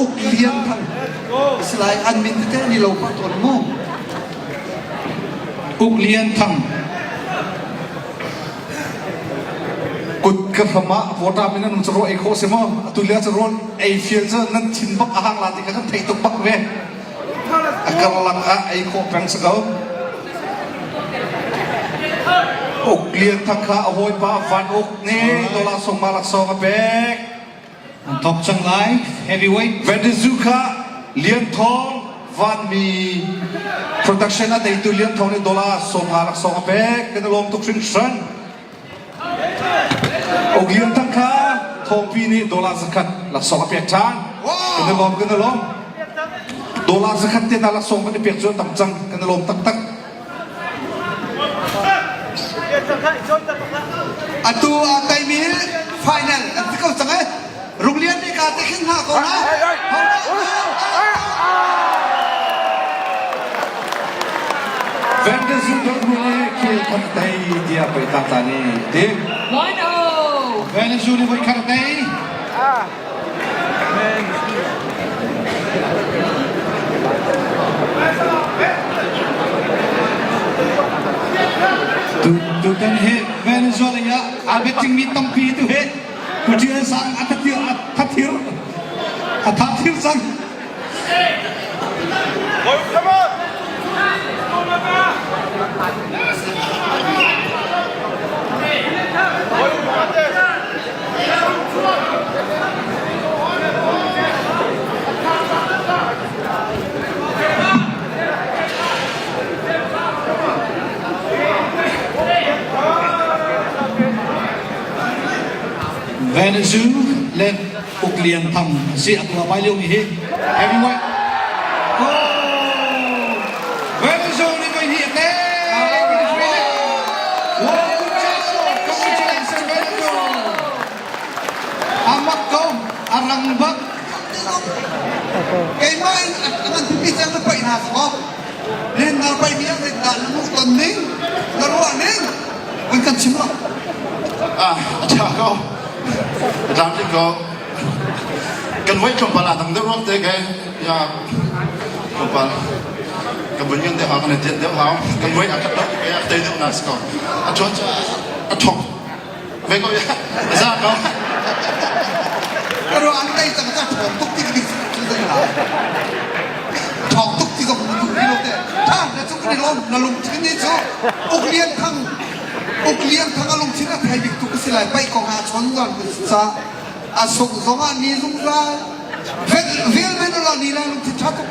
Uk Lian Thang a si lai. An min tete an i lo pah tawn mu. Uk Lian Thang kut ka hram ah vawta min an um cu rawl ei khawh si maw? Atu lio cu rawl ei fial cu nan thin bak a hang la ti kha kan theih tuk bak ve. A karlak ah ei khawh peng si ko. Uk Lian Thang kha a hawipa Van Uk nih dollar sawmma laksawng a pek. An thawk cang lai. Heavyweight. Venezu kha Lian Thawng Vanmi production a teitu Lian Thawng nih dollar 50 laksawng a pek. Kan i lawm tuk hringhran. Uk Lian Thang kha Thawngpi nih dollar zakhat laksawng a pek ṭhan. Kan i lawm, kan i lawm. Dollar zakhat te hna laksawng kan i pek cu a tam cang. Kan i lawm taktak. Atu aa taimi hi final an si ko cang e. Runglian nih ka te khin hna ko na. Van de Zundert nih khel khat tei tiah pei ta ta ni ti. 1-0. Venezuela nih voi khat a tei. Tutan hi Venezuela ah aa biatingmi tampi tu hi Putin sang a thatir a thathir a thathir cang. Venezuela le Uk Lian Thang a si a tua pai lio mi hi heavyweight oh Venezuela nih voi hnih a tei Wow good job congratulations Venezuela amak ko a rang bak Keimah in a ngan pipi cang na paih hna ko. Rin na paih mi ah rin dah na hmuh ton ning na ruah ning an kan chim lo. Ah, a ṭha ko. A tlamtling ko. Kan voi tlawmpal ah dang deuh ruak te ke ya tlawmpal ka vun ngan deuh hau kan tian deuh hau kan voi a khat lo ke a tei deuh na si ko a ṭhuan cu a ṭhok ve ko ya a za ko Ka ruah an tei cang ca ṭhawng tuk ti ka cu zai la. Ṭhawng tuk ti zong duh ti lo te. Ṭha na cu kan i lawm na lungthin ni cu Uk Lian Thang Uk Lian Thang a lungthin a thei bik tu ka si lai paih kong ah chawn zan ka si ca a sungh zong ah ni zungzal vel men la ni lai lungthin ṭha tuk.